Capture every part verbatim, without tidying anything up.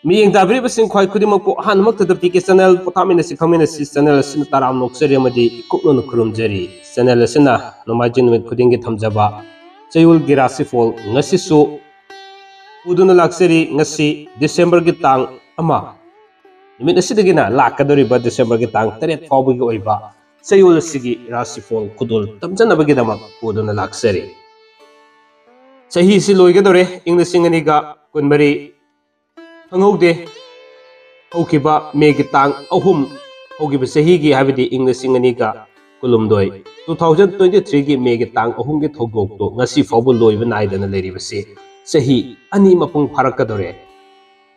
ꯃꯤꯠꯌꯦꯡ ꯇꯥꯕꯤꯔꯤꯕꯁꯤꯡ ꯈ꯭ꯋꯥꯏ ꯈꯨꯗꯤꯡꯃꯛꯄꯨ ꯑꯍꯥꯟꯕꯃꯛꯇꯗ ꯄꯤ ꯀꯦ ꯆꯦꯅꯦꯜ ꯄꯣꯊꯥꯃꯤꯟꯅꯁꯤ ꯈꯪꯃꯤꯟꯅꯁꯤ ꯆꯦꯅꯦꯜ ꯑꯁꯤꯅ ꯇꯔꯥꯝꯅ ꯑꯣꯛꯆꯔꯤ ꯑꯃꯗꯤ ꯏꯀꯨꯞꯅꯅ ꯈꯨꯔꯨꯝꯖꯔꯤ꯫ ꯆꯦꯅꯦꯜ ꯑꯁꯤꯅ ꯅꯣꯡꯃꯥꯏꯖꯤꯡ ꯅꯨꯃꯤꯠ ꯈꯨꯗꯤꯡꯒꯤ ꯊꯝꯖꯕ ꯆꯌꯣꯜꯒꯤ ꯔꯥꯁꯤꯐꯣꯜ ꯉꯁꯤꯁꯨ ꯄꯨꯗꯨꯅ ꯂꯥꯛꯆꯔꯤ꯫ ꯉꯁꯤ ꯗꯤꯁꯦꯝꯕꯔꯒꯤ ꯇꯥꯡ ꯑꯃ, ꯅꯨꯃꯤꯠ ꯑꯁꯤꯗꯒꯤꯅ ꯂꯥꯛꯀꯗꯧꯔꯤꯕ ꯗꯤꯁꯦꯝꯕꯔꯒꯤ ꯇꯥꯡ ꯇꯔꯦꯠ ꯐꯥꯎꯕꯒꯤ ꯑꯣꯏꯕ ꯆꯌꯣꯜ ꯑꯁꯤꯒꯤ ꯔꯥꯁꯤꯐꯣꯜ ꯈꯨꯗꯣꯜ ꯇꯝꯖꯅꯕꯒꯤꯗꯃꯛ ꯄꯨꯗꯨꯅ ꯂꯥꯛꯆꯔꯤ꯫ ꯆꯍꯤꯁꯤ ꯂꯣꯏꯒꯗꯧꯔꯦ, ꯏꯪ ꯂꯤꯁꯤꯡ ꯑꯅꯤꯒ ꯀꯨꯟꯃꯔꯤ ꯈꯪꯍꯧꯗꯦ꯫ ꯍꯧꯈꯤꯕ ꯃꯦꯒꯤ ꯇꯥꯡ ꯑꯍꯨꯝ, ꯍꯧꯈꯤꯕ ꯆꯍꯤꯒꯤ, ꯍꯥꯏꯕꯗꯤ ꯏꯪ ꯂꯤꯁꯤꯡ ꯑꯅꯤꯒ ꯀꯨꯟꯍꯨꯝꯗꯣꯏ, two thousand twenty three ꯒꯤ ꯃꯦꯒꯤ ꯇꯥꯡ ꯑꯍꯨꯝꯒꯤ ꯊꯧꯗꯣꯛꯇꯣ ꯉꯁꯤ ꯐꯥꯎꯕ ꯂꯣꯏꯕ ꯅꯥꯏꯗꯅ ꯂꯩꯔꯤꯕꯁꯤ ꯆꯍꯤ ꯑꯅꯤ ꯃꯄꯨꯡ ꯐꯥꯔꯛꯀꯗꯧꯔꯦ꯫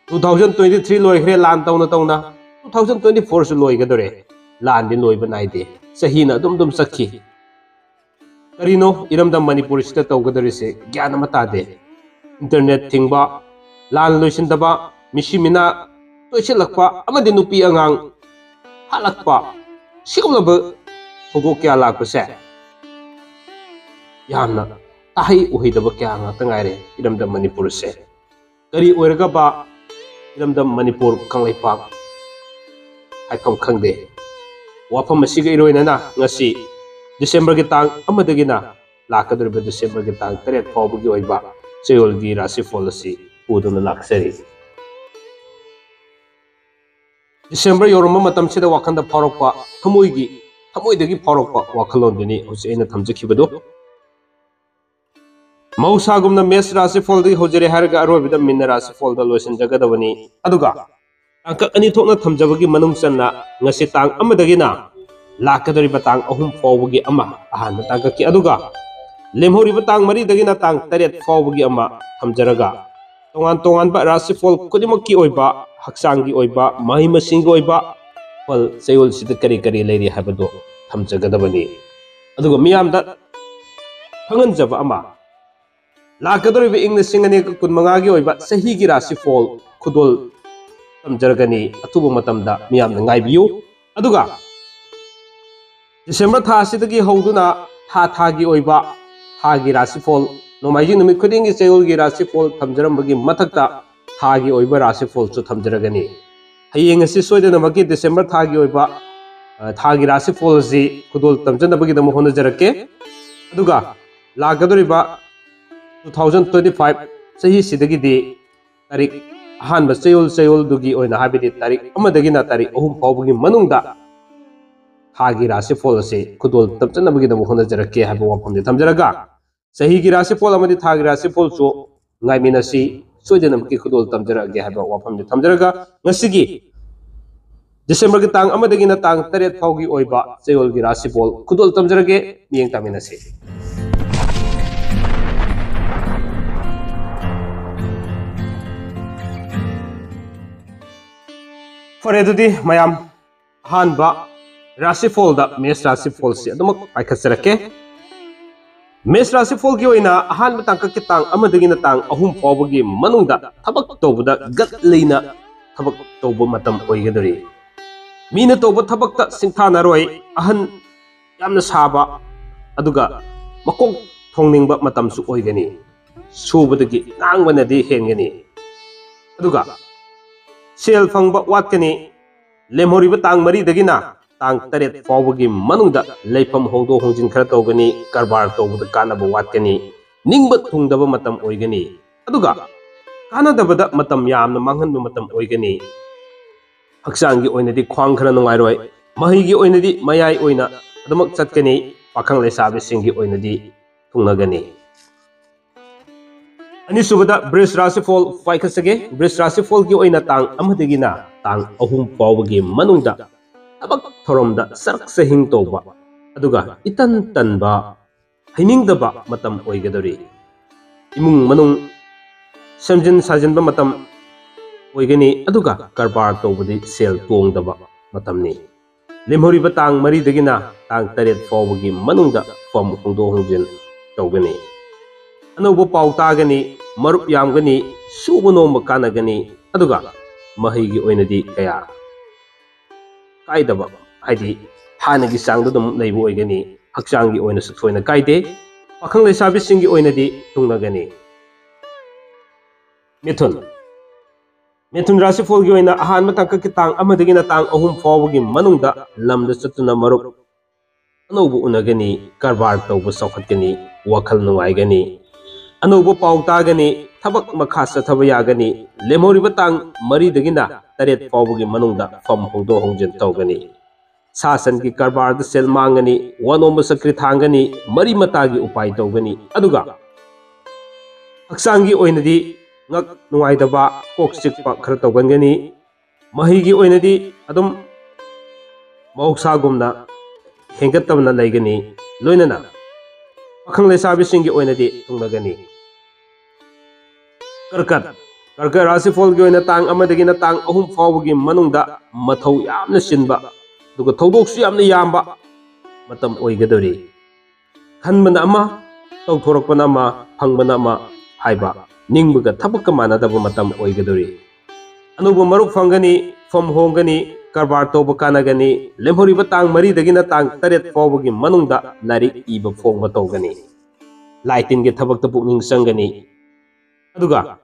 Two thousand twenty three ꯂꯣꯏꯈ꯭ꯔꯦ ꯂꯥꯟ ꯇꯧꯅ ꯇꯧꯅ, two thousand twenty four ꯁꯨ ꯂꯣꯏꯒꯗꯧꯔꯦ, ꯂꯥꯟꯗꯤ ꯂꯣꯏꯕ ꯅꯥꯏꯗꯦ꯫ ꯆꯍꯤꯅ ꯑꯗꯨꯝ ꯑꯗꯨꯝ ꯆꯠꯈꯤ꯫ ꯀꯔꯤꯅꯣ ꯏꯔꯝꯗꯝ ꯃꯅꯤꯄꯨꯔꯁꯤꯗ ꯇꯧꯒꯗꯧꯔꯤꯁꯦ? ꯒ꯭ꯌꯥꯟ ꯑꯃ ꯇꯥꯗꯦ꯫ ꯏꯟꯇꯔꯅꯦꯠ ꯊꯤꯡꯕ, ꯂꯥꯟ ꯂꯣꯏꯁꯤꯟꯗꯕ, ꯃꯤꯁꯤ ꯃꯤꯅꯥ ꯇꯣꯏꯁꯤꯜꯂꯛꯄ ꯑꯃꯗꯤ ꯅꯨꯄꯤ ꯑꯉꯥꯡ ꯍꯥꯠꯂꯛꯄ, ꯁꯤꯒꯨꯝꯂꯕ ꯊꯧꯗꯣꯛ ꯀꯌꯥ ꯂꯥꯛꯄꯁꯦ ꯌꯥꯝꯅ ꯇꯥꯍꯩ ꯎꯍꯩꯗꯕ ꯀꯌꯥ ꯉꯥꯛꯇ ꯉꯥꯏꯔꯦ ꯏꯔꯝꯗꯝ ꯃꯅꯤꯄꯨꯔꯁꯦ꯫ ꯀꯔꯤ ꯑꯣꯏꯔꯒꯕ ꯏꯔꯝꯗꯝ ꯃꯅꯤꯄꯨꯔ ꯀꯪꯂꯩꯄꯥꯛ ꯍꯥꯏꯐꯝ ꯈꯪꯗꯦ꯫ ꯋꯥꯐꯝ ꯑꯁꯤꯒ ꯏꯔꯣꯏꯅꯅ ꯉꯁꯤ ꯗꯤꯁꯦꯝꯕꯔꯒꯤ ꯇꯥꯡ ꯑꯃꯗꯒꯤꯅ ꯂꯥꯛꯀꯗꯧꯔꯤꯕ ꯗꯤꯁꯦꯝꯕꯔꯒꯤ ꯇꯥꯡ ꯇꯔꯦꯠ ꯐꯥꯎꯕꯒꯤ ꯑꯣꯏꯕ ꯆꯌꯣꯜꯒꯤ ꯔꯥꯁꯤꯐꯣꯜ ꯑꯁꯤ ꯄꯨꯗꯨꯅ ꯂꯥꯛꯆꯔꯤ꯫ ꯗꯤꯁꯦꯝꯕꯔ ꯌꯧꯔꯝꯕ ꯃꯇꯝꯁꯤꯗ ꯋꯥꯈꯜꯗ ꯐꯥꯎꯔꯛꯄ, ꯊꯃꯣꯏꯒꯤ, ꯊꯃꯣꯏꯗꯒꯤ ꯐꯥꯎꯔꯛꯄ ꯋꯥꯈꯜꯂꯣꯟꯗꯨꯅꯤ ꯍꯧꯖꯤꯛ ꯑꯩꯅ ꯊꯝꯖꯈꯤꯕꯗꯨ꯫ ꯃꯍꯧꯁꯥꯒꯨꯝꯅ ꯃꯦꯁ ꯔꯥꯁꯤꯐꯣꯜꯗꯒꯤ ꯍꯧꯖꯔꯦ ꯍꯥꯏꯔꯒ ꯑꯔꯣꯏꯕꯗ ꯃꯤꯟꯅ ꯔꯥꯁꯤꯐꯣꯜꯗ ꯂꯣꯏꯁꯤꯟꯖꯒꯗꯕꯅꯤ꯫ ꯑꯗꯨꯒ ꯇꯥꯡꯀꯛ ꯑꯅꯤ ꯊꯣꯛꯅ ꯊꯝꯖꯕꯒꯤ ꯃꯅꯨꯡ ꯆꯟꯅ ꯉꯁꯤ ꯇꯥꯡ ꯑꯃꯗꯒꯤꯅ ꯂꯥꯛꯀꯗꯧꯔꯤꯕ ꯇꯥꯡ ꯑꯍꯨꯝ ꯐꯥꯎꯕꯒꯤ ꯑꯃ ꯑꯍꯥꯟꯕ ꯇꯥꯡꯀꯛꯀꯤ, ꯑꯗꯨꯒ ꯂꯦꯝꯍꯧꯔꯤꯕ ꯇꯥꯡ ꯃꯔꯤꯗꯒꯤꯅ ꯇꯥꯡ ꯇꯔꯦꯠ ꯐꯥꯎꯕꯒꯤ ꯑꯃ ꯊꯝꯖꯔꯒ, ꯇꯣꯉꯥꯟ ꯇꯣꯉꯥꯟꯕ ꯔꯥꯁꯤꯐꯣꯜ ꯈꯨꯗꯤꯡꯃꯛꯀꯤ ꯑꯣꯏꯕ, ꯍꯛꯆꯥꯡꯒꯤ ꯑꯣꯏꯕ, ꯃꯍꯩ ꯃꯁꯤꯡꯒꯤ ꯑꯣꯏꯕ ꯐꯜ ꯆꯌꯣꯜꯁꯤꯗ ꯀꯔꯤ ꯀꯔꯤ ꯂꯩꯔꯤ ꯍꯥꯏꯕꯗꯨ ꯊꯝꯖꯒꯗꯕꯅꯤ꯫ ꯑꯗꯨꯒ ꯃꯤꯌꯥꯝꯗ ꯈꯪꯍꯟꯖꯕ ꯑꯃ, ꯂꯥꯛꯀꯗꯧꯔꯤꯕ ꯏꯪ ꯂꯤꯁꯤꯡ ꯑꯅꯤꯒ ꯀꯨꯟꯃꯉꯥꯒꯤ ꯑꯣꯏꯕ ꯆꯍꯤꯒꯤ ꯔꯥꯁꯤꯐꯣꯜ ꯈꯨꯗꯣꯜ ꯇꯝꯖꯔꯒꯅꯤ꯫ ꯑꯊꯨꯕ ꯃꯇꯝꯗ ꯃꯤꯌꯥꯝꯅ ꯉꯥꯏꯕꯤꯌꯨ꯫ ꯑꯗꯨꯒ ꯗꯤꯁꯦꯝꯕꯔ ꯊꯥ ꯑꯁꯤꯗꯒꯤ ꯍꯧꯗꯨꯅ ꯊꯥ ꯊꯥꯒꯤ ꯑꯣꯏꯕ ꯊꯥꯒꯤ ꯔꯥꯁꯤꯐꯣꯜ, ꯅꯣꯡꯃꯥꯏꯖꯤꯡ ꯅꯨꯃꯤꯠ ꯈꯨꯗꯤꯡꯒꯤ ꯆꯌꯣꯜꯒꯤ ꯔꯥꯁꯤꯐꯣꯜ ꯊꯝꯖꯔꯝꯕꯒꯤ ꯃꯊꯛꯇ, ꯊꯥꯒꯤ ꯑꯣꯏꯕ ꯔꯥꯁꯤꯐꯣꯜꯁꯨ ꯊꯝꯖꯔꯒꯅꯤ꯫ ꯍꯌꯦꯡ ꯑꯁꯤ ꯁꯣꯏꯗꯅꯃꯛꯀꯤ ꯗꯤꯁꯦꯝꯕꯔ ꯊꯥꯒꯤ ꯑꯣꯏꯕ, ꯑ, ꯊꯥꯒꯤ ꯔꯥꯁꯤꯐꯣꯜ ꯑꯁꯤ ꯈꯨꯗꯣꯜ ꯇꯝꯖꯅꯕꯒꯤꯗꯃꯛ ꯍꯣꯠꯅꯖꯔꯛꯀꯦ꯫ ꯑꯗꯨꯒ ꯂꯥꯛꯀꯗꯧꯔꯤꯕ two thousand twenty five ꯆꯍꯤꯁꯤꯗꯒꯤꯗꯤ ꯇꯥꯔꯤꯛ, ꯑꯍꯥꯟꯕ ꯆꯌꯣꯜ ꯆꯌꯣꯜꯗꯨꯒꯤ ꯑꯣꯏꯅ, ꯍꯥꯏꯕꯗꯤ ꯇꯥꯔꯤꯛ ꯑꯃꯗꯒꯤꯅ ꯇꯥꯔꯤꯛ ꯑꯍꯨꯝ ꯐꯥꯎꯕꯒꯤ ꯃꯅꯨꯡꯗ ꯊꯥꯒꯤ ꯔꯥꯁꯤꯐꯣꯜ ꯑꯁꯤ ꯈꯨꯗꯣꯜ ꯇꯝꯖꯅꯕꯒꯤꯗꯃꯛ ꯍꯣꯠꯅꯖꯔꯛꯀꯦ ꯍꯥꯏꯕ ꯋꯥꯐꯝꯗꯤ ꯊꯝꯖꯔꯒ, ꯆꯍꯤꯒꯤ ꯔꯥꯁꯤꯐꯣꯜ ꯑꯃꯗꯤ ꯊꯥꯒꯤ ꯔꯥꯁꯤꯐꯣꯜꯁꯨ ꯉꯥꯏꯃꯤꯟꯅꯁꯤ꯫ ꯁꯣꯏꯗꯅꯃꯛꯀꯤ ꯈꯨꯗꯣꯜ ꯇꯝꯖꯔꯛꯑꯒꯦ ꯍꯥꯏꯕ ꯋꯥꯐꯝꯗꯤ ꯊꯝꯖꯔꯒ, ꯉꯁꯤꯒꯤ ꯗꯤꯁꯦꯝꯕꯔꯒꯤ ꯇꯥꯡ ꯑꯃꯗꯒꯤꯅ ꯇꯥꯡ ꯇꯔꯦꯠ ꯐꯥꯎꯒꯤ ꯑꯣꯏꯕ ꯆꯌꯣꯜꯒꯤ ꯔꯥꯁꯤꯐꯣꯜ ꯈꯨꯗꯣꯜ ꯇꯝꯖꯔꯒꯦ꯫ ꯃꯤꯠꯌꯦꯡ ꯇꯥꯃꯤꯟꯅꯁꯤ꯫ ꯐꯔꯦ, ꯑꯗꯨꯗꯤ ꯃꯌꯥꯝ, ꯑꯍꯥꯟꯕ ꯔꯥꯁꯤꯐꯣꯜꯗ ꯃꯦꯁ ꯔꯥꯁꯤꯐꯣꯜꯁꯤ ꯑꯗꯨꯃꯛ ꯄꯥꯏꯈꯠꯆꯔꯛꯀꯦ꯫ ꯃꯦꯁ ꯔꯥꯁꯤꯐꯣꯜꯒꯤ ꯑꯣꯏꯅ ꯑꯍꯥꯟꯕ ꯇꯥꯡꯀꯛꯀꯤ ꯇꯥꯡ ꯑꯃꯗꯒꯤꯅ ꯇꯥꯡ ꯑꯍꯨꯝ ꯐꯥꯎꯕꯒꯤ ꯃꯅꯨꯡꯗ ꯊꯕꯛ ꯇꯧꯕꯗ ꯒꯠ ꯂꯩꯅ ꯊꯕꯛ ꯇꯧꯕ ꯃꯇꯝ ꯑꯣꯏꯒꯗꯧꯔꯤ꯫ ꯃꯤꯅ ꯇꯧꯕ ꯊꯕꯛꯇ ꯁꯤꯡꯊꯥꯅꯔꯣꯏ, ꯑꯍꯟ ꯌꯥꯝꯅ ꯁꯥꯕ, ꯑꯗꯨꯒ ꯃꯀꯣꯛ ꯊꯣꯡꯅꯤꯡꯕ ꯃꯇꯝꯁꯨ ꯑꯣꯏꯒꯅꯤ꯫ ꯁꯨꯕꯗꯒꯤ ꯉꯥꯡꯕꯅꯗꯤ ꯍꯦꯟꯒꯅꯤ꯫ ꯑꯗꯨꯒ ꯁꯦꯜ ꯐꯪꯕ ꯋꯥꯠꯀꯅꯤ꯫ ꯂꯦꯝꯍꯧꯔꯤꯕ ꯇꯥꯡ ꯃꯔꯤꯗꯒꯤꯅ ꯇꯥꯡ ꯇꯔꯦꯠ ꯐꯥꯎꯕꯒꯤ ꯃꯅꯨꯡꯗ ꯂꯩꯐꯝ ꯍꯣꯡꯗꯣꯛ ꯍꯣꯡꯖꯤꯟ ꯈꯔ ꯇꯧꯒꯅꯤ, ꯀꯔꯕꯥꯔ ꯇꯧꯕꯗ ꯀꯥꯟꯅꯕ ꯋꯥꯠꯀꯅꯤ, ꯅꯤꯡꯕ ꯊꯨꯡꯗꯕ ꯃꯇꯝ ꯑꯣꯏꯒꯅꯤ꯫ ꯑꯗꯨꯒ ꯀꯥꯟꯅꯗꯕꯗ ꯃꯇꯝ ꯌꯥꯝꯅ ꯃꯥꯡꯍꯟꯕ ꯃꯇꯝ ꯑꯣꯏꯒꯅꯤ꯫ ꯍꯛꯆꯥꯡꯒꯤ ꯑꯣꯏꯅꯗꯤ ꯈ꯭ꯋꯥꯡ ꯈꯔ ꯅꯨꯡꯉꯥꯏꯔꯣꯏ, ꯃꯍꯩꯒꯤ ꯑꯣꯏꯅꯗꯤ ꯃꯌꯥꯏ ꯑꯣꯏꯅ ꯑꯗꯨꯃꯛ ꯆꯠꯀꯅꯤ, ꯄꯥꯈꯪ ꯂꯩꯁꯥꯕꯤꯁꯤꯡꯒꯤ ꯑꯣꯏꯅꯗꯤ ꯊꯨꯡꯅꯒꯅꯤ꯫ ꯑꯅꯤꯁꯨꯕꯗ ꯕ꯭ꯔꯤꯖ ꯔꯥꯁꯤꯐꯣꯜ ꯄꯥꯏꯈꯠꯆꯒꯦ꯫ ꯕ꯭ꯔꯤꯖ ꯔꯥꯁꯤꯐꯣꯜꯒꯤ ꯑꯣꯏꯅ ꯇꯥꯡ ꯑꯃꯗꯒꯤꯅ ꯇꯥꯡ ꯑꯍꯨꯝ ꯐꯥꯎꯕꯒꯤ ꯃꯅꯨꯡꯗ ꯊꯕꯛ ꯊꯧꯔꯝꯗ ꯆꯔꯛ ꯆꯍꯤꯡ ꯇꯧꯕ, ꯑꯗꯨꯒ ꯏꯇꯟ ꯇꯟꯕ, ꯍꯩꯅꯤꯡꯗꯕ ꯃꯇꯝ ꯑꯣꯏꯒꯗꯧꯔꯤ꯫ ꯏꯃꯨꯡ ꯃꯅꯨꯡ ꯁꯦꯝꯖꯤꯟ ꯁꯥꯖꯤꯟꯕ ꯃꯇꯝ ꯑꯣꯏꯒꯅꯤ, ꯑꯗꯨꯒ ꯀꯔꯕꯥꯔ ꯇꯧꯕꯗꯤ ꯁꯦꯜ ꯇꯣꯡꯗꯕ ꯃꯇꯝꯅꯤ꯫ ꯂꯦꯝꯍꯧꯔꯤꯕ ꯇꯥꯡ ꯃꯔꯤꯗꯒꯤꯅ ꯇꯥꯡ ꯇꯔꯦꯠ ꯐꯥꯎꯕꯒꯤ ꯃꯅꯨꯡꯗ ꯐꯝ ꯍꯣꯡꯗꯣꯛ ꯍꯣꯡꯖꯤꯟ ꯇꯧꯒꯅꯤ꯫ ꯑꯅꯧꯕ ꯄꯥꯎ ꯇꯥꯒꯅꯤ, ꯃꯔꯨꯞ ꯌꯥꯝꯒꯅꯤ, ꯁꯨꯕ ꯅꯣꯝꯕ ꯀꯥꯟꯅꯒꯅꯤ, ꯑꯗꯨꯒ ꯃꯍꯩꯒꯤ ꯑꯣꯏꯅꯗꯤ ꯀꯌꯥ ꯀꯥꯏꯗꯕ, ꯍꯥꯏꯗꯤ ꯍꯥꯟꯅꯒꯤ ꯆꯥꯡꯗ ꯑꯗꯨꯝ ꯂꯩꯕ ꯑꯣꯏꯒꯅꯤ꯫ ꯍꯛꯆꯥꯡꯒꯤ ꯑꯣꯏꯅꯁꯨ ꯊꯣꯏꯅ ꯀꯥꯏꯗꯦ꯫ ꯄꯥꯈꯪ ꯂꯩꯁꯥꯕꯤꯁꯤꯡꯒꯤ ꯑꯣꯏꯅꯗꯤ ꯊꯨꯡꯅꯒꯅꯤ꯫ ꯃꯤꯊꯨꯟ, ꯃꯤꯊꯨꯟ ꯔꯥꯁꯤꯐꯣꯜꯒꯤ ꯑꯣꯏꯅ ꯑꯍꯥꯟꯕ ꯇꯥꯡꯀꯛꯀꯤ ꯇꯥꯡ ꯑꯃꯗꯒꯤꯅ ꯇꯥꯡ ꯑꯍꯨꯝ ꯐꯥꯎꯕꯒꯤ ꯃꯅꯨꯡꯗ ꯂꯝꯗ ꯆꯠꯇꯨꯅ ꯃꯔꯨꯞ ꯑꯅꯧꯕ ꯎꯅꯒꯅꯤ, ꯀꯔꯕꯥꯔ ꯇꯧꯕ ꯆꯥꯎꯈꯠꯀꯅꯤ, ꯋꯥꯈꯜ ꯅꯨꯡꯉꯥꯏꯒꯅꯤ, ꯑꯅꯧꯕ ꯄꯥꯎ ꯇꯥꯒꯅꯤ, ꯊꯕꯛ ꯃꯈꯥ ꯆꯠꯊꯕ ꯌꯥꯒꯅꯤ꯫ ꯂꯦꯝꯍꯧꯔꯤꯕ ꯇꯥꯡ ꯃꯔꯤꯗꯒꯤꯅ ꯇꯔꯦꯠ ꯐꯥꯎꯕꯒꯤ ꯃꯅꯨꯡꯗ ꯐꯝ ꯍꯣꯡꯗꯣꯛ ꯍꯣꯡꯖꯤꯟ ꯇꯧꯒꯅꯤ꯫ ꯁꯥ ꯁꯟꯒꯤ ꯀꯔꯕꯥꯔꯗ ꯁꯦꯜ ꯃꯥꯡꯒꯅꯤ, ꯋꯥꯅꯣꯝꯕ ꯆꯀ꯭ꯔꯤ ꯊꯥꯡꯒꯅꯤ, ꯃꯔꯤ ꯃꯇꯥꯒꯤ ꯎꯄꯥꯏ ꯇꯧꯒꯅꯤ꯫ ꯑꯗꯨꯒ ꯍꯛꯆꯥꯡꯒꯤ ꯑꯣꯏꯅꯗꯤ ꯉꯛ ꯅꯨꯡꯉꯥꯏꯇꯕ, ꯀꯣꯛ ꯆꯤꯛꯄ ꯈꯔ ꯇꯧꯒꯟꯒꯅꯤ꯫ ꯃꯍꯩꯒꯤ ꯑꯣꯏꯅꯗꯤ ꯑꯗꯨꯝ ꯃꯍꯧꯁꯥꯒꯨꯝꯅ ꯍꯦꯟꯒꯠꯇꯕꯅ ꯂꯩꯒꯅꯤ꯫ ꯂꯣꯏꯅꯅ ꯄꯥꯈꯪ ꯂꯩꯁꯥꯕꯤꯁꯤꯡꯒꯤ ꯑꯣꯏꯅꯗꯤ ꯊꯨꯡꯅꯒꯅꯤ꯫ ꯀꯔꯀꯠ, ꯀꯔꯀꯠ ꯔꯥꯁꯤꯐꯣꯜꯒꯤ ꯑꯣꯏꯅ ꯇꯥꯡ ꯑꯃꯗꯒꯤꯅ ꯇꯥꯡ ꯑꯍꯨꯝ ꯐꯥꯎꯕꯒꯤ ꯃꯅꯨꯡꯗ ꯃꯊꯧ ꯌꯥꯝꯅ ꯆꯤꯟꯕ, ꯑꯗꯨꯒ ꯊꯧꯗꯣꯛꯁꯨ ꯌꯥꯝꯅ ꯌꯥꯝꯕ ꯃꯇꯝ ꯑꯣꯏꯒꯗꯧꯔꯤ꯫ ꯈꯟꯕꯅ ꯑꯃ, ꯇꯧꯊꯣꯔꯛꯄꯅ ꯑꯃ, ꯐꯪꯕꯅ ꯑꯃ ꯍꯥꯏꯕ, ꯅꯤꯡꯕꯒ ꯊꯕꯛꯀ ꯃꯥꯟꯅꯗꯕ ꯃꯇꯝ ꯑꯣꯏꯒꯗꯧꯔꯤ꯫ ꯑꯅꯧꯕ ꯃꯔꯨꯞ ꯐꯪꯒꯅꯤ, ꯐꯝ ꯍꯣꯡꯒꯅꯤ, ꯀꯔꯕꯥꯔ ꯇꯧꯕ ꯀꯥꯟꯅꯒꯅꯤ꯫ ꯂꯦꯝꯍꯧꯔꯤꯕ ꯇꯥꯡ ꯃꯔꯤꯗꯒꯤꯅ ꯇꯥꯡ ꯇꯔꯦꯠ ꯐꯥꯎꯕꯒꯤ ꯃꯅꯨꯡꯗ ꯂꯥꯏꯔꯤꯛ ꯏꯕ ꯐꯣꯡꯕ ꯇꯧꯒꯅꯤ꯫ ꯂꯥꯏ ꯇꯤꯟꯒꯤ ꯊꯕꯛꯇ ꯄꯨꯛꯅꯤꯡ ꯆꯪꯒꯅꯤ꯫ ꯑꯗꯨꯒ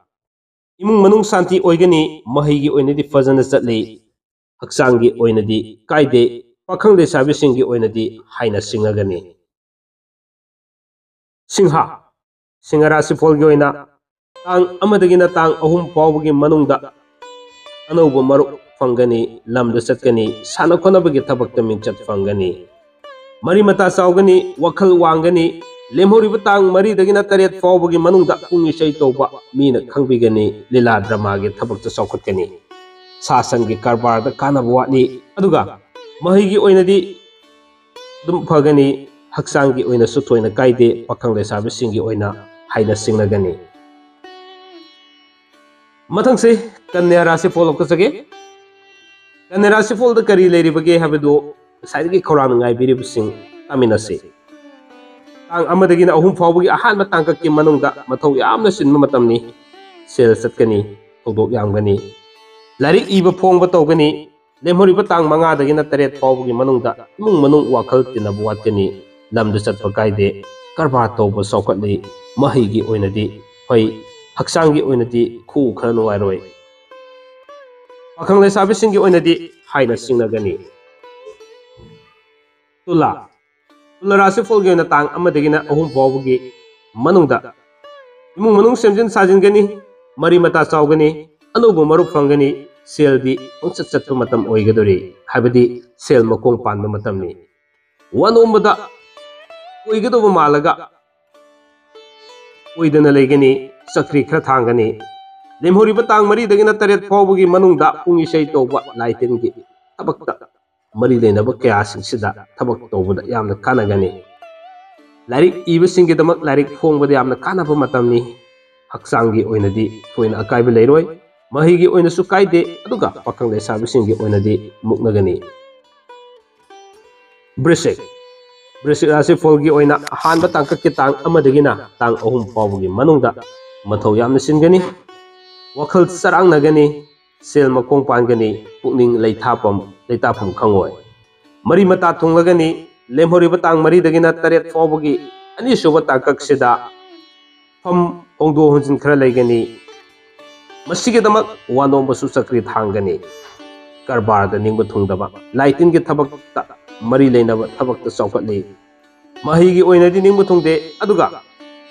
ꯏꯃꯨꯡ ꯃꯅꯨꯡ ꯁꯥꯟꯇꯤ ꯑꯣꯏꯒꯅꯤ, ꯃꯍꯩꯒꯤ ꯑꯣꯏꯅꯗꯤ ꯐꯖꯅ ꯆꯠꯂꯤ, ꯍꯛꯆꯥꯡꯒꯤ ꯑꯣꯏꯅꯗꯤ ꯀꯥꯏꯗꯦ, ꯄꯥꯈꯪ ꯂꯩꯁꯥꯕꯤꯁꯤꯡꯒꯤ ꯑꯣꯏꯅꯗꯤ ꯍꯥꯏꯅ ꯁꯤꯡꯉꯒꯅꯤ꯫ ꯁꯤꯡꯍ, ꯁꯤꯡꯍ ꯔꯥꯁꯤꯐꯣꯜꯒꯤ ꯑꯣꯏꯅ ꯇꯥꯡ ꯑꯃꯗꯒꯤꯅ ꯇꯥꯡ ꯑꯍꯨꯝ ꯐꯥꯎꯕꯒꯤ ꯃꯅꯨꯡꯗ ꯑꯅꯧꯕ ꯃꯔꯨꯞ ꯐꯪꯒꯅꯤ, ꯂꯝꯗ ꯆꯠꯀꯅꯤ, ꯁꯥꯟꯅ ꯈꯣꯠꯅꯕꯒꯤ ꯊꯕꯛꯇ ꯃꯤꯡꯆꯠ ꯐꯪꯒꯅꯤ꯫ ꯃꯔꯤ ꯃꯇꯥ ꯆꯥꯎꯒꯅꯤ, ꯋꯥꯈꯜ ꯋꯥꯡꯒꯅꯤ꯫ ꯂꯦꯝꯍꯧꯔꯤꯕ ꯇꯥꯡ ꯃꯔꯤꯗꯒꯤꯅ ꯇꯔꯦꯠ ꯐꯥꯎꯕꯒꯤ ꯃꯅꯨꯡꯗ ꯄꯨꯡ ꯏꯁꯩ ꯇꯧꯕ ꯃꯤꯅ ꯈꯪꯕꯤꯒꯅꯤ, ꯂꯤꯂꯥ ꯗ꯭ꯔꯃꯥꯒꯤ ꯊꯕꯛꯇ ꯆꯥꯎꯈꯠꯀꯅꯤ꯫ ꯁꯥ ꯁꯟꯒꯤ ꯀꯔꯕꯥꯔꯗ ꯀꯥꯟꯅꯕ ꯋꯥꯠꯂꯤ, ꯑꯗꯨꯒ ꯃꯍꯩꯒꯤ ꯑꯣꯏꯅꯗꯤ ꯑꯗꯨꯝ ꯐꯒꯅꯤ, ꯍꯛꯆꯥꯡꯒꯤ ꯑꯣꯏꯅꯁꯨ ꯊꯣꯏꯅ ꯀꯥꯏꯗꯦ, ꯄꯥꯈꯪ ꯂꯩꯁꯥꯕꯤꯁꯤꯡꯒꯤ ꯑꯣꯏꯅ ꯍꯥꯏꯅ ꯁꯤꯡꯅꯒꯅꯤ꯫ ꯃꯊꯪꯁꯤ ꯀꯟꯌꯥ ꯔꯥꯁꯤꯐꯣꯜ ꯂꯧꯈꯠꯆꯒꯦ꯫ ꯀꯟꯌꯥ ꯔꯥꯁꯤꯐꯣꯜꯗ ꯀꯔꯤ ꯂꯩꯔꯤꯕꯒꯦ ꯍꯥꯏꯕꯗꯨ ꯉꯁꯥꯏꯗꯒꯤ ꯈꯧꯔꯥꯡꯅ ꯉꯥꯏꯕꯤꯔꯤꯕꯁꯤꯡ ꯇꯥꯃꯤꯟꯅꯁꯤ꯫ ꯇꯥꯡ ꯑꯃꯗꯒꯤꯅ ꯑꯍꯨꯝ ꯐꯥꯎꯕꯒꯤ ꯑꯍꯥꯟꯕ ꯇꯥꯡꯀꯛꯀꯤ ꯃꯅꯨꯡꯗ ꯃꯊꯧ ꯌꯥꯝꯅ ꯆꯤꯟꯕ ꯃꯇꯝꯅꯤ꯫ ꯁꯦꯜ ꯆꯠꯀꯅꯤ, ꯊꯧꯗꯣꯛ ꯌꯥꯝꯒꯅꯤ, ꯂꯥꯏꯔꯤꯛ ꯏꯕ ꯐꯣꯡꯕ ꯇꯧꯒꯅꯤ꯫ ꯂꯦꯝꯍꯧꯔꯤꯕ ꯇꯥꯡ ꯃꯉꯥꯗꯒꯤꯅ ꯇꯔꯦꯠ ꯐꯥꯎꯕꯒꯤ ꯃꯅꯨꯡꯗ ꯏꯃꯨꯡ ꯃꯅꯨꯡ ꯋꯥꯈꯜ ꯇꯤꯟꯅꯕ ꯋꯥꯠꯀꯅꯤ꯫ ꯂꯝꯗ ꯆꯠꯄ ꯀꯥꯏꯗꯦ, ꯀꯔꯕꯥꯔ ꯇꯧꯕ ꯆꯥꯎꯈꯠꯂꯤ, ꯃꯍꯩꯒꯤ ꯑꯣꯏꯅꯗꯤ ꯐꯩ, ꯍꯛꯆꯥꯡꯒꯤ ꯑꯣꯏꯅꯗꯤ ꯈꯨꯎ ꯈꯔ ꯅꯨꯡꯉꯥꯏꯔꯣꯏ꯫ ꯄꯥꯈꯪ ꯂꯩꯁꯥꯕꯤꯁꯤꯡꯒꯤ ꯑꯣꯏꯅꯗꯤ ꯍꯥꯏꯅ ꯆꯤꯡꯅꯒꯅꯤ꯫ ꯇꯨꯂꯥ꯫ ꯇꯨꯂꯥ ꯔꯥꯁꯤꯐꯣꯜꯒꯤ ꯑꯣꯏꯅ ꯇꯥꯡ ꯑꯃꯗꯒꯤꯅ ꯑꯍꯨꯝ ꯐꯥꯎꯕꯒꯤ ꯃꯅꯨꯡꯗ ꯏꯃꯨꯡ ꯃꯅꯨꯡ ꯁꯦꯝꯖꯤꯟ ꯁꯥꯖꯤꯟꯒꯅꯤ, ꯃꯔꯤ ꯃꯇꯥ ꯆꯥꯎꯒꯅꯤ, ꯑꯅꯧꯕ ꯃꯔꯨꯞ ꯐꯪꯒꯅꯤ, ꯁꯦꯜꯗꯤ ꯄꯪꯆꯠ ꯆꯠꯄ ꯃꯇꯝ ꯑꯣꯏꯒꯗꯧꯔꯤ, ꯍꯥꯏꯕꯗꯤ ꯁꯦꯜ ꯃꯈꯣꯡ ꯄꯥꯟꯕ ꯃꯇꯝꯅꯤ꯫ ꯋꯥ ꯅꯣꯝꯕꯗ ꯑꯣꯏꯒꯗꯧꯕ ꯃꯥꯜꯂꯒ ꯑꯣꯏꯗꯅ ꯂꯩꯒꯅꯤ, ꯆꯀ꯭ꯔꯤ ꯈꯔ ꯊꯥꯡꯒꯅꯤ꯫ ꯂꯦꯝꯍꯧꯔꯤꯕ ꯇꯥꯡ ꯃꯔꯤꯗꯒꯤꯅ ꯇꯔꯦꯠ ꯐꯥꯎꯕꯒꯤ ꯃꯅꯨꯡꯗ ꯄꯨꯡ ꯏꯁꯩ ꯇꯧꯕ, ꯂꯥꯏ ꯇꯤꯟꯒꯤ ꯊꯕꯛꯇ ꯃꯔꯤ ꯂꯩꯅꯕ ꯀꯌꯥꯁꯤꯡꯁꯤꯗ ꯊꯕꯛ ꯇꯧꯕꯗ ꯌꯥꯝꯅ ꯀꯥꯟꯅꯒꯅꯤ꯫ ꯂꯥꯏꯔꯤꯛ ꯏꯕꯁꯤꯡꯒꯤꯗꯃꯛ ꯂꯥꯏꯔꯤꯛ ꯐꯣꯡꯕꯗ ꯌꯥꯝꯅ ꯀꯥꯟꯅꯕ ꯃꯇꯝꯅꯤ꯫ ꯍꯛꯆꯥꯡꯒꯤ ꯑꯣꯏꯅꯗꯤ ꯊꯣꯏꯅ ꯑꯀꯥꯏꯕ ꯂꯩꯔꯣꯏ, ꯃꯍꯩꯒꯤ ꯑꯣꯏꯅꯁꯨ ꯀꯥꯏꯗꯦ, ꯑꯗꯨꯒ ꯄꯥꯈꯪ ꯂꯩꯁꯥꯕꯤꯁꯤꯡꯒꯤ ꯑꯣꯏꯅꯗꯤ ꯃꯨꯛꯅꯒꯅꯤ꯫ ꯕ꯭ꯔꯤꯁꯤꯛ꯫ ꯕ꯭ꯔꯤꯁꯤꯛ ꯔꯥꯁꯤꯐꯣꯜꯒꯤ ꯑꯣꯏꯅ ꯑꯍꯥꯟꯕ ꯇꯥꯡꯀꯛꯀꯤ ꯇꯥꯡ ꯑꯃꯗꯒꯤꯅ ꯇꯥꯡ ꯑꯍꯨꯝ ꯐꯥꯎꯕꯒꯤ ꯃꯅꯨꯡꯗ ꯃꯊꯧ ꯌꯥꯝꯅ ꯆꯤꯟꯒꯅꯤ, ꯋꯥꯈꯜ ꯆꯔꯥꯡꯅꯒꯅꯤ, ꯁꯦꯜ ꯃꯈꯣꯡ ꯄꯥꯟꯒꯅꯤ, ꯄꯨꯛꯅꯤꯡ ꯂꯩꯊꯥꯐꯝ ꯂꯩꯇꯥꯐꯝ ꯈꯪꯉꯣꯏ꯫ ꯃꯔꯤ ꯃꯇꯥ ꯊꯨꯡꯂꯒꯅꯤ꯫ ꯂꯦꯝꯍꯧꯔꯤꯕ ꯇꯥꯡ ꯃꯔꯤꯗꯒꯤꯅ ꯇꯔꯦꯠ ꯐꯥꯎꯕꯒꯤ ꯑꯅꯤꯁꯨꯕ ꯇꯥꯡꯀꯛꯁꯤꯗ ꯐꯝ ꯍꯣꯡꯗꯣꯛ ꯍꯣꯡꯖꯤꯟ ꯈꯔ ꯂꯩꯒꯅꯤ꯫ ꯃꯁꯤꯒꯤꯗꯃꯛ ꯋꯥ ꯅꯣꯝꯕꯁꯨ ꯆꯀ꯭ꯔꯤ ꯊꯥꯡꯒꯅꯤ꯫ ꯀꯔꯕꯥꯔꯗ ꯅꯤꯡꯕ ꯊꯨꯡꯗꯕ, ꯂꯥꯏ ꯇꯤꯟꯒꯤ ꯊꯕꯛꯇ ꯃꯔꯤ ꯂꯩꯅꯕ ꯊꯕꯛꯇ ꯆꯥꯎꯈꯠꯂꯤ꯫ ꯃꯍꯩꯒꯤ ꯑꯣꯏꯅꯗꯤ ꯅꯤꯡꯕ ꯊꯨꯡꯗꯦ, ꯑꯗꯨꯒ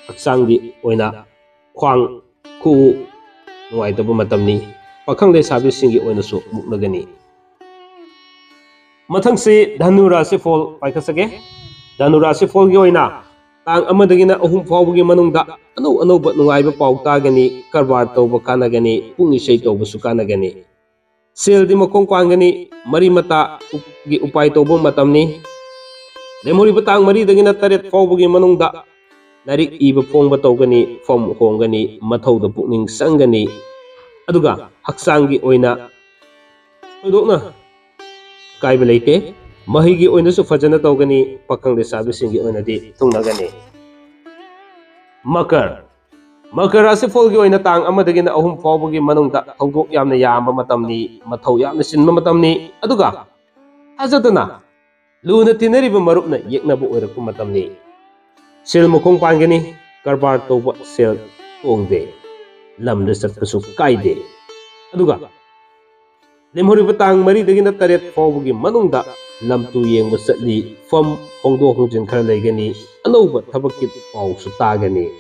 ꯍꯛꯆꯥꯡꯒꯤ ꯑꯣꯏꯅ ꯈ꯭ꯋꯥꯡ ꯈꯨꯎ ꯅꯨꯡꯉꯥꯏꯇꯕ ꯃꯇꯝꯅꯤ꯫ ꯄꯥꯈꯪ ꯂꯩꯁꯥꯕꯤꯁꯤꯡꯒꯤ ꯑꯣꯏꯅꯁꯨ ꯃꯨꯛꯅꯒꯅꯤ꯫ ꯃꯊꯪꯁꯤ ꯙꯅꯨ ꯔꯥꯁꯤꯐꯣꯜ ꯄꯥꯏꯈꯠꯆꯒꯦ꯫ ꯙꯅꯨ ꯔꯥꯁꯤꯐꯣꯜꯒꯤ ꯑꯣꯏꯅ ꯇꯥꯡ ꯑꯃꯗꯒꯤꯅ ꯑꯍꯨꯝ ꯐꯥꯎꯕꯒꯤ ꯃꯅꯨꯡꯗ ꯑꯅꯧ ꯑꯅꯧꯕ ꯅꯨꯡꯉꯥꯏꯕ ꯄꯥꯎ ꯇꯥꯒꯅꯤ, ꯀꯔꯕꯥꯔ ꯇꯧꯕ ꯀꯥꯟꯅꯒꯅꯤ, ꯄꯨꯡ ꯏꯁꯩ ꯇꯧꯕꯁꯨ ꯀꯥꯟꯅꯒꯅꯤ꯫ ꯁꯦꯜꯗꯤ ꯃꯈꯣꯡ ꯄꯥꯟꯒꯅꯤ, ꯃꯔꯤ ꯃꯇꯥꯒꯤ ꯎꯄꯥꯏ ꯇꯧꯕ ꯃꯇꯝꯅꯤ꯫ ꯂꯦꯝꯍꯧꯔꯤꯕ ꯇꯥꯡ ꯃꯔꯤꯗꯒꯤꯅ ꯇꯔꯦꯠ ꯐꯥꯎꯕꯒꯤ ꯃꯅꯨꯡꯗ ꯂꯥꯏꯔꯤꯛ ꯏꯕ ꯐꯣꯡꯕ ꯇꯧꯒꯅꯤ, ꯐꯝ ꯍꯣꯡꯒꯅꯤ, ꯃꯊꯧꯗ ꯄꯨꯛꯅꯤꯡ ꯆꯪꯒꯅꯤ, ꯑꯗꯨꯒ ꯍꯛꯆꯥꯡꯒꯤ ꯑꯣꯏꯅ ꯊꯣꯏꯗꯣꯛꯅ ꯑꯀꯥꯏꯕ ꯂꯩꯇꯦ꯫ ꯃꯍꯩꯒꯤ ꯑꯣꯏꯅꯁꯨ ꯐꯖꯅ ꯇꯧꯒꯅꯤ, ꯄꯥꯈꯪ ꯂꯩꯁꯥꯕꯤꯁꯤꯡꯒꯤ ꯑꯣꯏꯅꯗꯤ ꯊꯨꯡꯅꯒꯅꯤ꯫ ꯃꯀꯔ꯫ ꯃꯀꯔ ꯔꯥꯁꯤꯐꯣꯜꯒꯤ ꯑꯣꯏꯅ ꯇꯥꯡ ꯑꯃꯗꯒꯤꯅ ꯑꯍꯨꯝ ꯐꯥꯎꯕꯒꯤ ꯃꯅꯨꯡꯗ ꯊꯧꯗꯣꯛ ꯌꯥꯝꯅ ꯌꯥꯝꯕ ꯃꯇꯝꯅꯤ, ꯃꯊꯧ ꯌꯥꯝꯅ ꯆꯤꯟꯕ ꯃꯇꯝꯅꯤ, ꯑꯗꯨꯒ ꯊꯥꯖꯗꯅ ꯂꯨꯅ ꯇꯤꯟꯅꯔꯤꯕ ꯃꯔꯨꯞꯅ ꯌꯦꯛꯅꯕ ꯑꯣꯏꯔꯛꯄ ꯃꯇꯝꯅꯤ꯫ ꯁꯦꯜ ꯃꯈꯣꯡ ꯄꯥꯟꯒꯅꯤ, ꯀꯔꯕꯥꯔ ꯇꯧꯕ ꯁꯦꯜ ꯇꯣꯡꯗꯦ, ꯂꯝꯗ ꯆꯠꯄꯁꯨ ꯀꯥꯏꯗꯦ꯫ ꯑꯗꯨꯒ ꯂꯦꯝꯍꯧꯔꯤꯕ ꯇꯥꯡ ꯃꯔꯤꯗꯒꯤꯅ ꯇꯔꯦꯠ ꯐꯥꯎꯕꯒꯤ ꯃꯅꯨꯡꯗ ꯂꯝ ꯇꯨ ꯌꯦꯡꯕ ꯆꯠꯂꯤ, ꯐꯝ ꯍꯣꯡꯗꯣꯛ ꯍꯣꯡꯖꯤꯟ ꯈꯔ ꯂꯩꯒꯅꯤ, ꯑꯅꯧꯕ ꯊꯕꯛꯀꯤ ꯄꯥꯎꯁꯨ ꯇꯥꯒꯅꯤ꯫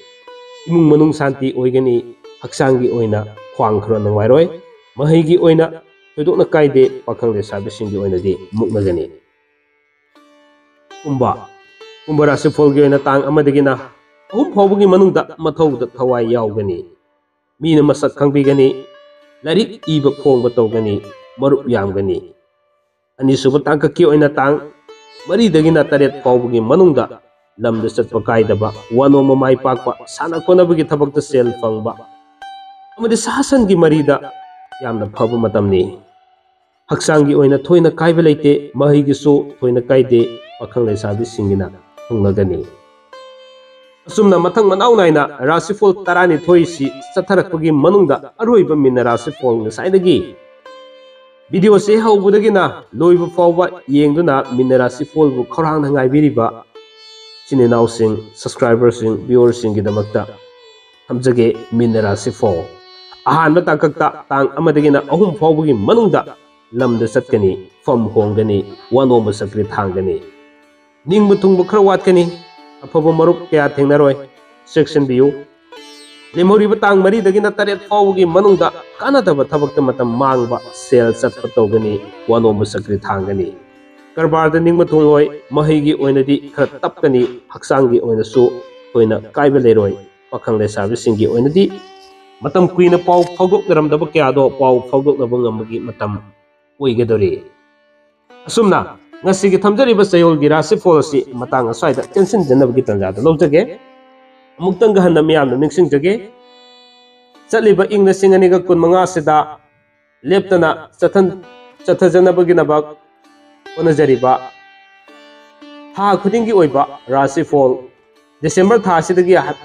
ꯏꯃꯨꯡ ꯃꯅꯨꯡ ꯁꯥꯟꯇꯤ ꯑꯣꯏꯒꯅꯤ, ꯍꯛꯆꯥꯡꯒꯤ ꯑꯣꯏꯅ ꯈ꯭ꯋꯥꯡ ꯈꯔ ꯅꯨꯡꯉꯥꯏꯔꯣꯏ, ꯃꯍꯩꯒꯤ ꯑꯣꯏꯅ ꯊꯣꯏꯗꯣꯛꯅ ꯀꯥꯏꯗꯦ, ꯄꯥꯈꯪ ꯂꯩꯁꯥꯕꯤꯁꯤꯡꯒꯤ ꯑꯣꯏꯅꯗꯤ ꯃꯨꯛꯅꯒꯅꯤ꯫ ꯀꯨꯝꯕ꯫ ꯀꯨꯝꯕ ꯔꯥꯁꯤꯐꯣꯜꯒꯤ ꯑꯣꯏꯅ ꯇꯥꯡ ꯑꯃꯗꯒꯤꯅ ꯑꯍꯨꯝ ꯐꯥꯎꯕꯒꯤ ꯃꯅꯨꯡꯗ ꯃꯊꯧꯗ ꯊꯋꯥꯏ ꯌꯥꯎꯒꯅꯤ꯫ ꯃꯤꯅ ꯃꯁꯛ ꯈꯪꯕꯤꯒꯅꯤ꯫ ꯂꯥꯏꯔꯤꯛ ꯏꯕ ꯐꯣꯡꯕ ꯇꯧꯒꯅꯤ꯫ ꯃꯔꯨꯞ ꯌꯥꯝꯒꯅꯤ꯫ ꯑꯅꯤꯁꯨꯕ ꯇꯥꯡꯀꯛꯀꯤ ꯑꯣꯏꯅ ꯇꯥꯡ ꯃꯔꯤꯗꯒꯤꯅ ꯇꯔꯦꯠ ꯐꯥꯎꯕꯒꯤ ꯃꯅꯨꯡꯗ ꯂꯝꯗ ꯆꯠꯄ ꯀꯥꯏꯗꯕ, ꯋꯥꯅꯣꯝꯕ ꯃꯥꯏ ꯄꯥꯛꯄ, ꯁꯥꯟꯅ ꯈꯣꯠꯅꯕꯒꯤ ꯊꯕꯛꯇ ꯁꯦꯜ ꯐꯪꯕ ꯑꯃꯗꯤ ꯁꯥ ꯁꯟꯒꯤ ꯃꯔꯤꯗ ꯌꯥꯝꯅ ꯐꯕ ꯃꯇꯝꯅꯤ꯫ ꯍꯛꯆꯥꯡꯒꯤ ꯑꯣꯏꯅ ꯊꯣꯏꯅ ꯀꯥꯏꯕ ꯂꯩꯇꯦ, ꯃꯍꯩꯒꯤꯁꯨ ꯊꯣꯏꯅ ꯀꯥꯏꯗꯦ, ꯄꯥꯈꯪ ꯂꯩꯁꯥꯕꯤꯁꯤꯡꯒꯤꯅ ꯊꯨꯡꯂꯒꯅꯤ꯫ ꯑꯁꯨꯝꯅ ꯃꯊꯪ ꯃꯅꯥꯎ ꯅꯥꯏꯅ ꯔꯥꯁꯤꯐꯣꯜ ꯇꯔꯥꯅꯤꯊꯣꯏꯁꯤ ꯆꯠꯊꯔꯛꯄꯒꯤ ꯃꯅꯨꯡꯗ ꯑꯔꯣꯏꯕ ꯃꯤꯟꯅ ꯔꯥꯁꯤꯐꯣꯜ ꯉꯁꯥꯏꯗꯒꯤ ꯚꯤꯗꯤꯑꯣꯁꯦ ꯍꯧꯕꯗꯒꯤꯅ ꯂꯣꯏꯕ ꯐꯥꯎꯕ ꯌꯦꯡꯗꯨꯅ ꯃꯤꯟꯅ ꯔꯥꯁꯤꯐꯣꯜꯕꯨ ꯈꯧꯔꯥꯡꯅ ꯉꯥꯏꯕꯤꯔꯤꯕ ꯏꯆꯤꯟ ꯏꯅꯥꯎꯁꯤꯡ, ꯁꯕꯁꯀ꯭ꯔꯥꯏꯕꯔꯁꯤꯡ, ꯚ꯭ꯌꯨꯋꯔꯁꯤꯡꯒꯤꯗꯃꯛꯇ ꯊꯝꯖꯒꯦ꯫ ꯃꯤꯟꯅ ꯔꯥꯁꯤꯐꯣꯜ ꯑꯍꯥꯟꯕ ꯇꯥꯡꯀꯛꯇ ꯇꯥꯡ ꯑꯃꯗꯒꯤꯅ ꯑꯍꯨꯝ ꯐꯥꯎꯕꯒꯤ ꯃꯅꯨꯡꯗ ꯂꯝꯗ ꯆꯠꯀꯅꯤ, ꯐꯝ ꯍꯣꯡꯒꯅꯤ, ꯋꯥꯅꯣꯝꯕ ꯁꯀ꯭ꯔꯤ ꯊꯥꯡꯒꯅꯤ꯫ ꯅꯤꯡꯕ ꯊꯨꯡꯕ ꯈꯔ ꯋꯥꯠꯀꯅꯤ, ꯑꯐꯕ ꯃꯔꯨꯞ ꯀꯌꯥ ꯊꯦꯡꯅꯔꯣꯏ, ꯆꯦꯛꯁꯤꯟꯕꯤꯌꯨ꯫ ꯂꯦꯝꯍꯧꯔꯤꯕ ꯇꯥꯡ ꯃꯔꯤꯗꯒꯤꯅ ꯇꯔꯦꯠ ꯐꯥꯎꯕꯒꯤ ꯃꯅꯨꯡꯗ ꯀꯥꯟꯅꯗꯕ ꯊꯕꯛꯇ ꯃꯇꯝ ꯃꯥꯡꯕ, ꯁꯦꯜ ꯆꯠꯄ ꯇꯧꯒꯅꯤ, ꯋꯥꯅꯣꯝꯕ ꯁꯀ꯭ꯔꯤ ꯊꯥꯡꯒꯅꯤ꯫ ꯀꯔꯕꯥꯔꯗ ꯅꯤꯡꯕ ꯊꯨꯡꯂꯣꯏ, ꯃꯍꯩꯒꯤ ꯑꯣꯏꯅꯗꯤ ꯈꯔ ꯇꯞꯀꯅꯤ, ꯍꯛꯆꯥꯡꯒꯤ ꯑꯣꯏꯅꯁꯨ ꯊꯣꯏꯅ ꯀꯥꯏꯕ ꯂꯩꯔꯣꯏ꯫ ꯄꯥꯈꯪ ꯂꯩꯁꯥꯕꯤꯁꯤꯡꯒꯤ ꯑꯣꯏꯅꯗꯤ ꯃꯇꯝ ꯀꯨꯏꯅ ꯄꯥꯎ ꯐꯥꯎꯗꯣꯛꯅꯔꯝꯗꯕ ꯀꯌꯥꯗꯣ ꯄꯥꯎ ꯐꯥꯎꯗꯣꯛꯅꯕ ꯉꯝꯕꯒꯤ ꯃꯇꯝ ꯑꯣꯏꯒꯗꯧꯔꯤ꯫ ꯑꯁꯨꯝꯅ ꯉꯁꯤꯒꯤ ꯊꯝꯖꯔꯤꯕ ꯆꯌꯣꯜꯒꯤ ꯔꯥꯁꯤꯐꯣꯜ ꯑꯁꯤ ꯃꯇꯥꯡ ꯑꯁ꯭ꯋꯥꯏꯗ ꯇꯦꯟꯁꯤꯟꯖꯅꯕꯒꯤ ꯇꯥꯟꯖꯥꯗ ꯂꯧꯖꯒꯦ꯫ ꯑꯃꯨꯛꯇꯪꯒ ꯍꯟꯅ ꯃꯤꯌꯥꯝꯗ ꯅꯤꯡꯁꯤꯡꯖꯒꯦ, ꯆꯠꯂꯤꯕ ꯏꯪ ꯂꯤꯁꯤꯡ ꯑꯅꯤꯒ ꯀꯨꯟꯃꯉꯥ ꯑꯁꯤꯗ ꯂꯦꯞꯇꯅ ꯆꯠꯊꯟ-, ꯆꯠꯊꯖꯅꯕꯒꯤꯗꯃꯛ ꯍꯣꯠꯅꯖꯔꯤꯕ ꯊꯥ ꯈꯨꯗꯤꯡꯒꯤ ꯑꯣꯏꯕ ꯔꯥꯁꯤꯐꯣꯜ ꯗꯤꯁꯦꯝꯕꯔ ꯊꯥ ꯑꯁꯤꯗꯒꯤ ꯍ-,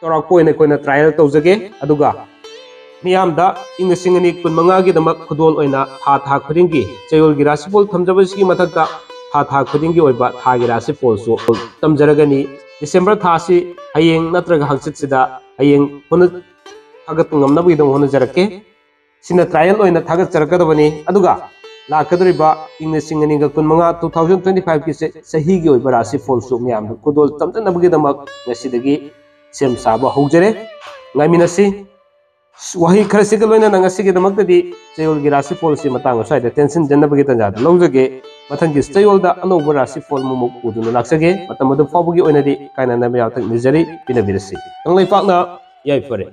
ꯆꯥꯎꯔꯥꯛꯄ ꯑꯣꯏꯅ ꯑꯩꯈꯣꯏꯅ ꯇ꯭ꯔꯥꯏꯌꯦꯜ ꯇꯧꯖꯒꯦ꯫ ꯑꯗꯨꯒ ꯃꯤꯌꯥꯝꯗ ꯏꯪ ꯂꯤꯁꯤꯡ ꯑꯅꯤ ꯀꯨꯟꯃꯉꯥꯒꯤꯗꯃꯛ ꯈꯨꯗꯣꯜ ꯑꯣꯏꯅ ꯊꯥ ꯊꯥ ꯈꯨꯗꯤꯡꯒꯤ ꯆꯌꯣꯜꯒꯤ ꯔꯥꯁꯤꯐꯣꯜ ꯊꯝꯖꯕꯁꯤꯒꯤ ꯃꯊꯛꯇ ꯊꯥ ꯊꯥ ꯈꯨꯗꯤꯡꯒꯤ ꯑꯣꯏꯕ ꯊꯥꯒꯤ ꯔꯥꯁꯤꯐꯣꯜꯁꯨ ꯇꯝꯖꯔꯒꯅꯤ꯫ ꯗꯤꯁꯦꯝꯕꯔ ꯊꯥ ꯑꯁꯤ ꯍꯌꯦꯡ ꯅꯠꯇ꯭ꯔꯒ ꯍꯪꯆꯤꯠꯁꯤꯗ, ꯍꯌꯦꯡ ꯍꯣꯠꯅ-, ꯊꯥꯒꯠꯄ ꯉꯝꯅꯕꯒꯤꯗꯃꯛ ꯍꯣꯠꯅꯖꯔꯛꯀꯦ꯫ ꯁꯤꯅ ꯇ꯭ꯔꯥꯏꯌꯦꯜ ꯑꯣꯏꯅ ꯊꯥꯒꯠꯆꯔꯛꯀꯗꯕꯅꯤ꯫ ꯑꯗꯨꯒ ꯂꯥꯛꯀꯗꯧꯔꯤꯕ ꯏꯪ ꯂꯤꯁꯤꯡ ꯑꯅꯤꯒ ꯀꯨꯟꯃꯉꯥ, two thousand twenty five ꯀꯤ ꯆꯍꯤꯒꯤ ꯑꯣꯏꯕ ꯔꯥꯁꯤ ꯐꯣꯜꯁꯨ ꯃꯌꯥꯝꯗ ꯈꯨꯗꯣꯜ ꯇꯝꯖꯅꯕꯒꯤꯗꯃꯛ ꯉꯁꯤꯗꯒꯤ ꯁꯦꯝ ꯁꯥꯕ ꯍꯧꯖꯔꯦ꯫ ꯉꯥꯏꯃꯤꯟꯅꯁꯤ꯫ ꯋꯥꯍꯩ ꯈꯔꯁꯤꯒ ꯂꯣꯏꯅꯅ ꯉꯁꯤꯒꯤꯗꯃꯛꯇꯗꯤ ꯆꯌꯣꯜꯒꯤ ꯔꯥꯁꯤ ꯐꯣꯜꯁꯤ ꯃꯇꯥꯡ ꯑꯁ꯭ꯋꯥꯏꯗ ꯇꯦꯟꯁꯤꯟꯖꯅꯕꯒꯤ ꯇꯥꯟꯖꯥꯗ ꯂꯧꯖꯒꯦ꯫ ꯃꯊꯪꯒꯤ ꯆꯌꯣꯜꯗ ꯑꯅꯧꯕ ꯔꯥꯁꯤ ꯐꯣꯜ ꯑꯃꯃꯨꯛ ꯄꯨꯗꯨꯅ ꯂꯥꯛꯆꯒꯦ꯫ ꯃꯇꯝ ꯑꯗꯨ ꯐꯥꯎꯕꯒꯤ ꯑꯣꯏꯅꯗꯤ ꯀꯥꯏꯅꯅꯕ ꯌꯥꯊꯪ ꯅꯤꯖꯔꯤ, ꯄꯤꯅꯕꯤꯔꯁꯤ꯫ ꯀꯪꯂꯩꯄꯥꯛꯅ ꯌꯥꯏꯐꯔꯦ꯫